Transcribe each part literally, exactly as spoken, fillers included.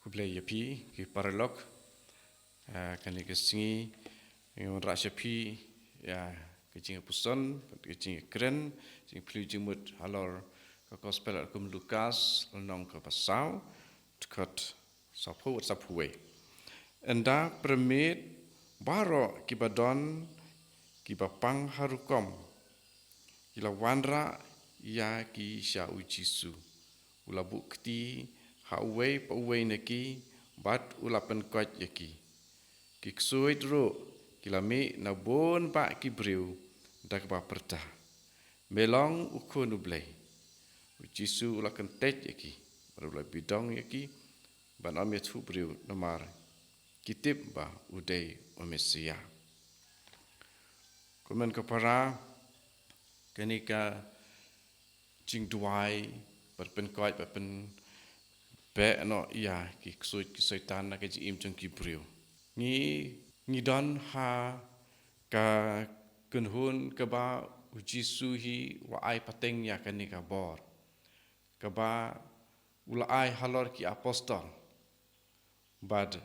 Khublei ïa phi ki paralok. Ah, kane ka sngi ngi wanrah sha phi ïa ka jingpuson, ka jingkren, jingpyllait jingmut halor ka Gospel kum Lukas, lynnong kaba saw, dkhot sawphew, sawphew wei. Ynda pyrmit baroh kiba don kiba pang ha rukom ki la wanrah ïa ki sha u Jisu. U la buh kti ha uwei pa uwei na ki bad u la pynkoit ïa ki. Ki ksuid ruh ki la mih na bun bah ki briew da kaba pyrta, "Me long u Khun u Blei." U Jisu u la kyntait ïa ki bad u la bidong ïa ki ban ym ïathuh briew namar ki tip ba u dei u Messiah. Kumne ko para, kane ka jingduwai bad pynkoit bad pynbeh noh ïa ki ksuid ki soitan na ka jingim jong ki briew. Ngi, ngi don ha ka kynhun kaba u Jisu hi u la ai pateng ïa kane ka bor kaba u la ai halor ki apostol. Bad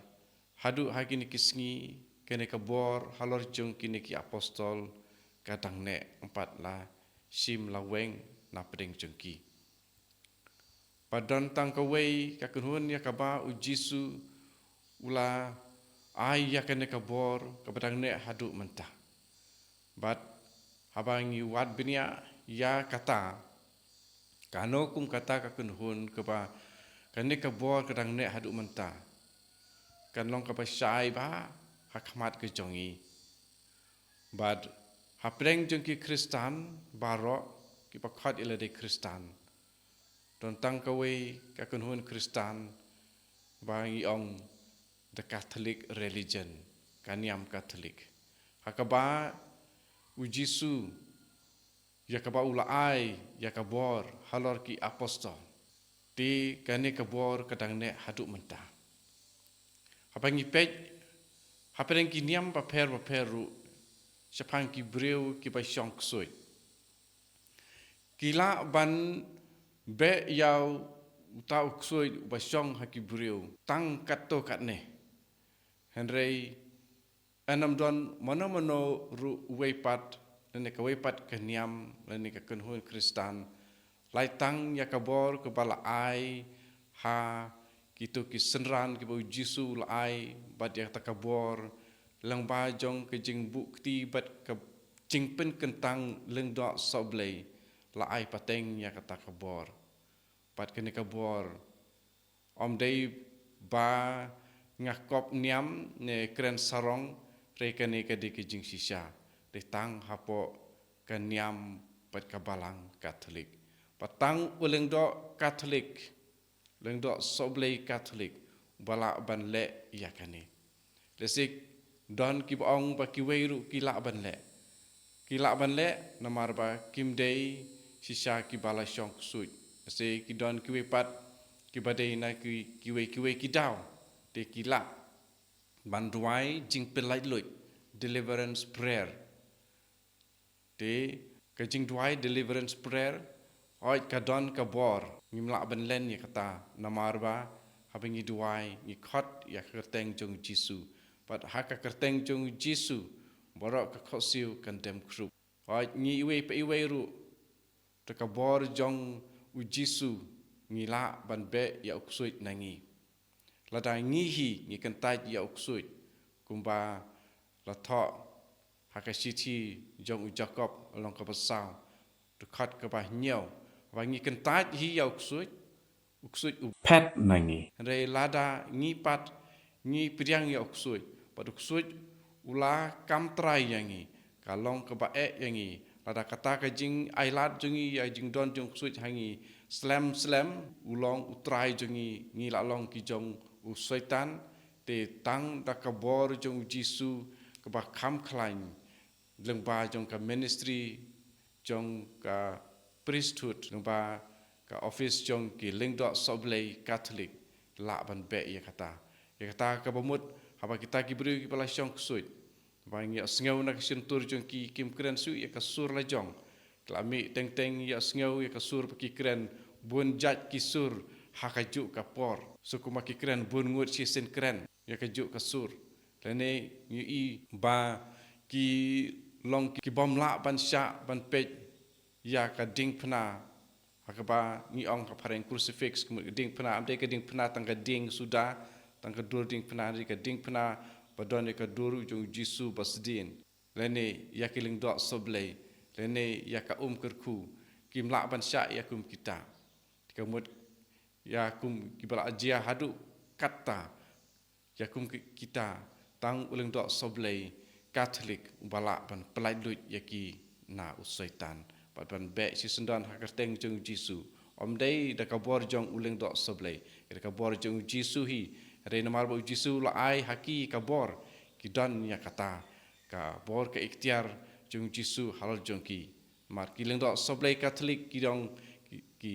haduh ha kine ki sngi kane ka bor halor jong kine ki apostol ka dang neh, ym pat la shim la weng na pdeng jong ki. Bad don tang kawei ka kynhun ïa kaba u Jisu u la ai ïa kane ka bor kaba dang neh haduh mynta. Bad haba ngi wad bniah ïa kata, kano kum kata ka kynhun kaba kane ka bor ka dang neh haduh mynta, kan long kaba shai bha ha khmat ka jong ngi. Bad hapdeng jong ki Khristan baroh kiba khot ïa lade Khristan, don tang kawei ka kynhun Khristan ba ngi ong the Catholic religion, ka niam Katholik. Ha kaba u Jisu ïa kaba u la ai ïa ka bor halor ki apostol. Te kane ka bor ka dang neh haduh mynta. Haba ngi peit hapdeng ki niam bapher bapher ruh shaphang ki briew kiba shong ksuid, ki lah ban beh ïa uta u ksuid uba shong ha ki briew tang katto katne. Hynrei ynnym don mano mano ruh uwei pat lane kawei pat ka niam lane ka kynhun Khristan, lai tang ïa ka bor kaba la ai ha kito ki synran kiba u Jisu u la ai, bad ïa kata ka bor lyngba jong ka jingbuh kti bad ka jingpynkyntang Lyngdoh Sohblei, la ai pateng ïa kata ka bor. Bad kane ka bor ym dei ba nga kop niam ne kren sarong, hynrei kane ka dei ka jingshisha, dei tang hapoh ka niam bad ka balang Katholik. Bad tang u Lyngdoh Katholik, Lyngdoh Sohblei Katholik, ba lah ban leh ïa kane. Lehse don kiba ong ba kiwei ruh ki lah ban leh. Ki lah ban leh namar ba kim dei shisha kiba la shong ksuid. Lehse ki don kiwei pat kiba dei na ki, kiwei kiwei ki daw, te ki lah ban duwai jingpynlait luid, deliverance prayer. Te ka jingduwai deliverance prayer, hooid ka don ka bor, ngim lah ban len ïa kata, namar ba haba ngi duwai ngi khot ïa ka kyrteng jong u Jisu. Bad ha ka kyrteng jong u Jisu baroh ka khohsiew kan dem khrup. Hooid ngi iwei pa iwei ruh, da ka bor jong u Jisu ngi lah ban beh ïa u ksuid na ngi. Lada ngi hi ngi kyntait ïa u ksuid, kumba la thoh ha ka shithi jong u Jakob lynnong kaba saw, dkhot kaba hynñiew, ba ngi kyntait hi ïa u ksuid, u ksuid u phet na ngi. Hynrei lada ngi pat ngi pdiang ïa u ksuid, bad u ksuid u la kam trai ïa ngi, ka long kaba eh ïa ngi. Lada kata ka jingailad jong ngi ïa jingdon jong u ksuid ha ngi slem slem, u long u trai jong ngi, ngi la long ki jong u Soitan. Te tang da ka bor jong u Jisu kaba kham khlaiñ, lyngba jong ka ministry, jong ka priesthood, lyngba ka office jong ki Lyngdoh Sohblei Katholik, lah ban beh ïa kata. Ïa kata kaba mut, haba kita ki briew kiba la shong ksuid, ba ngi ïohsngew na ka shyntur jong ki, kim kren shuh ïa ka sur la jong. Ki la mih teng teng ïohsngew ïa ka sur ba ki kren bun jait ki sur ha kajuh ka por. Sa kumba ki kren bun ngut shisien kren ïa kajuh ka sur. Lane ngi i ba ki long ki bym lah ban shah ban peit ïa ka diengphna, ha kaba ngi ong ha phareng crucifix, ka mut ka diengphna, ym dei ka diengphna tang ka dieng suda, tang ka dur diengphna, dei ka diengphna ba don ïa ka dur jong u Jisu ba sdien. Lane ïa ki lyngdoh sohblei, lane ïa ka um kyrkhu, kim lah ban shah ïa kum kita. Ka mut ïa kum kiba la jia haduh katta, ïa kum ki-, kita, tang u lyngdoh sohblei Katholik uba lah ban pyllait luid ïa ki na u Soitan bad ban beh shisyndon ha ka kyrteng jong u Jisu. Ym dei da ka bor jong u lyngdoh sohblei, da ka bor jong u Jisu hi. Hynrei namar ba u Jisu la ai ha ki ka bor, ki don ïa kata ka bor, ka iktiar jong u Jisu halor jong ki. Namar ki lyngdoh sohblei Katholik ki ong ki, ki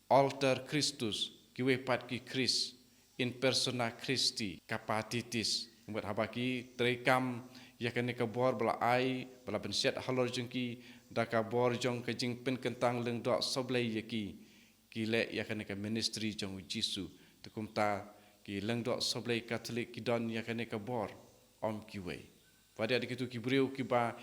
alter Christus, kiwei pat ki Khrist, in persona Christi capitatis. Mut haba ki treikam ïa kane ka bor ba la ai, ba la pynshet halor jong ki da ka bor jong ka jingpynkyntang lyngdoh sohblei ïa ki, ki leh ïa kane ka ministry jong u Jisu. Te kumta ki lyngdoh sohblei Katholik ki don ïa kane ka bor, ym kiwei. Wat ïa da kitu ki briew kiba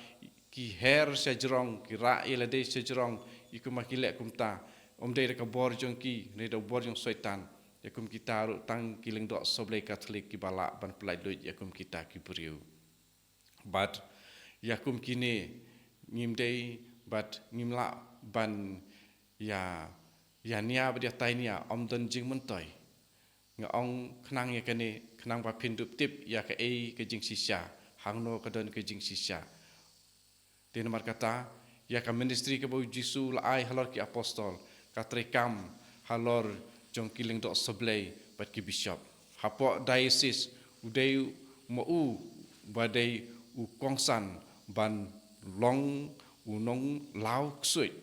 ki her sha jrong, ki rah ïa lade sha jrong, i kumba ki leh kumta. Ym dei da ka bor jong ki, ne da bor jong Soitan. Ïa kum kita ruh tang ki lyngdoh sohblei Katholik kiba lah ban pyllait luid ïa kum kita ki briew. Bad ïa kum kine ngim dei bad ngim lah ban ïa, ïa nia bad ïa tai nia, ym don jingmyntoi. Nga ong khnang ïa kane, khnang ba phin dup tip ïa kaei ka jingshisha, hangno ka don ka jingshisha. Te namar kata, ïa ka ministry kaba u Jisu la ai halor ki apostol, ka treikam halor jong ki lyngdoh sohblei bad ki bishop. Hapoh diocese, u dei ma u ba dei u kongsan ban long u nonglaw ksuid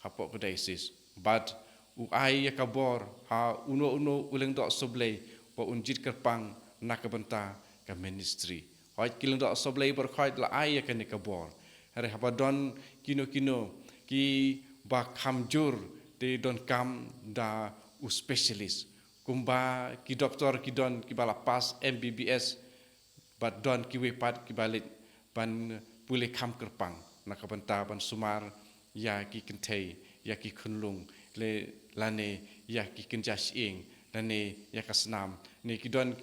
hapoh ka diocese. Bad u ai ïa ka bor ha uno uno u lyngdoh sohblei ba un jied kyrpang na ka bynta ka ministry. Hooid ki lyngdoh sohblei baroh khoit la ai ïa kane ka bor. Hynrei haba don kino kino kiba kham jur te donkam da u specialist. Kumba ki doktor ki don kiba la pass M B B S, bad don kiwei pat kiba leit ban pule kham kyrpang na ka bynta ban sumar ïa ki kynthei, ïa ki khunlung, le, lane ïa ki kynja shyieng, lane ïa ka snam. Ne ki don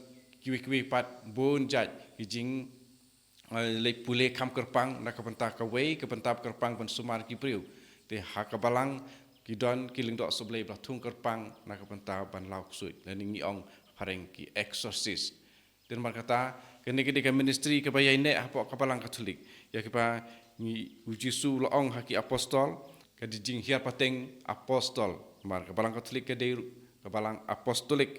kiwei kiwei pat bun jait ki jing, eh, leit pule kham kyrpang na ka bynta kawei ka bynta kyrpang ban sumar ki briew. Te ha ka balang ki don ki lyngdoh sohblei ba la thung kyrpang na ka bynta ban law ksuid, lane ngi ong phareng ki exorcist. Te namar kata, kane ka dei ka ministry kaba ïaineh hapoh ka balang Katholik. Ïa kiba ngi, u Jisu la ong ha ki apostol, ka dei jinghiar pateng apostol. Namar ka balang Katholik ka dei ruh ka balang apostolik.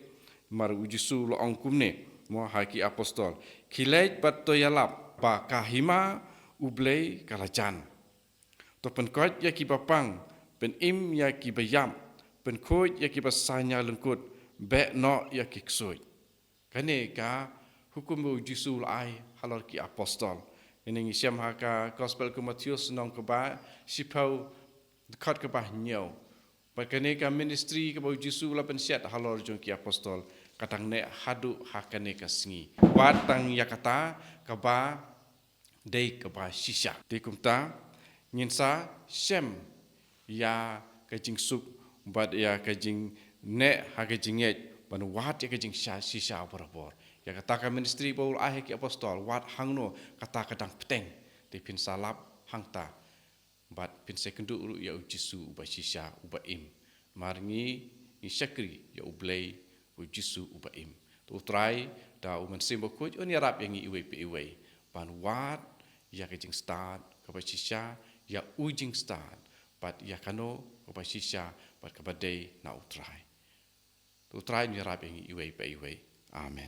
Namar u Jisu la ong kumne, mo, ha ki apostol. Khie leit bad to ïalap ba ka hima U Blei ka la jan. To pynkoit ïa kiba pang, pynim ïa kiba ïap, pynkhuid ïa kiba saiñia lyngkut, beh noh ïa ki ksuid. Kane ka hukum ba u Jisu u la ai halor ki apostol. Kane ngi shem ha ka Gospel ka Mathaios lynnong kaba shiphew, dkhot kaba hynñiew. Bad kane ka ministry kaba u Jisu u la pynshet halor jong ki apostol, ka dang neh haduh ha kane ka sngi. Wat tang ïa kata kaba dei kaba shisha. Te kumta, ngin sa shem ïa ka jingsuk bad ïa ka jingneh ha ka jingngeit ban wad ïa ka jingshisha barabor. Ïa kata ka ministry ba u la ai ha ki apostol, wat hangno kata ka dang bteng. Te phin sa lap hangta bad phin sa ïakynduh ruh ïa u Jisu uba shisha, uba im. Namar ngi, ngi shakri ïa U Blei, u Jisu uba im. To U Trai da U Mynsiem Bakhuid un ïarap ïa ngi iwei pa iwei ban wad ïa ka jingstad kaba shisha, ïa u jingstad, bad ïa kano kaba shisha bad kaba dei na U Trai. To U Trai un ïarap ïa ngi iwei pa iwei. Amen.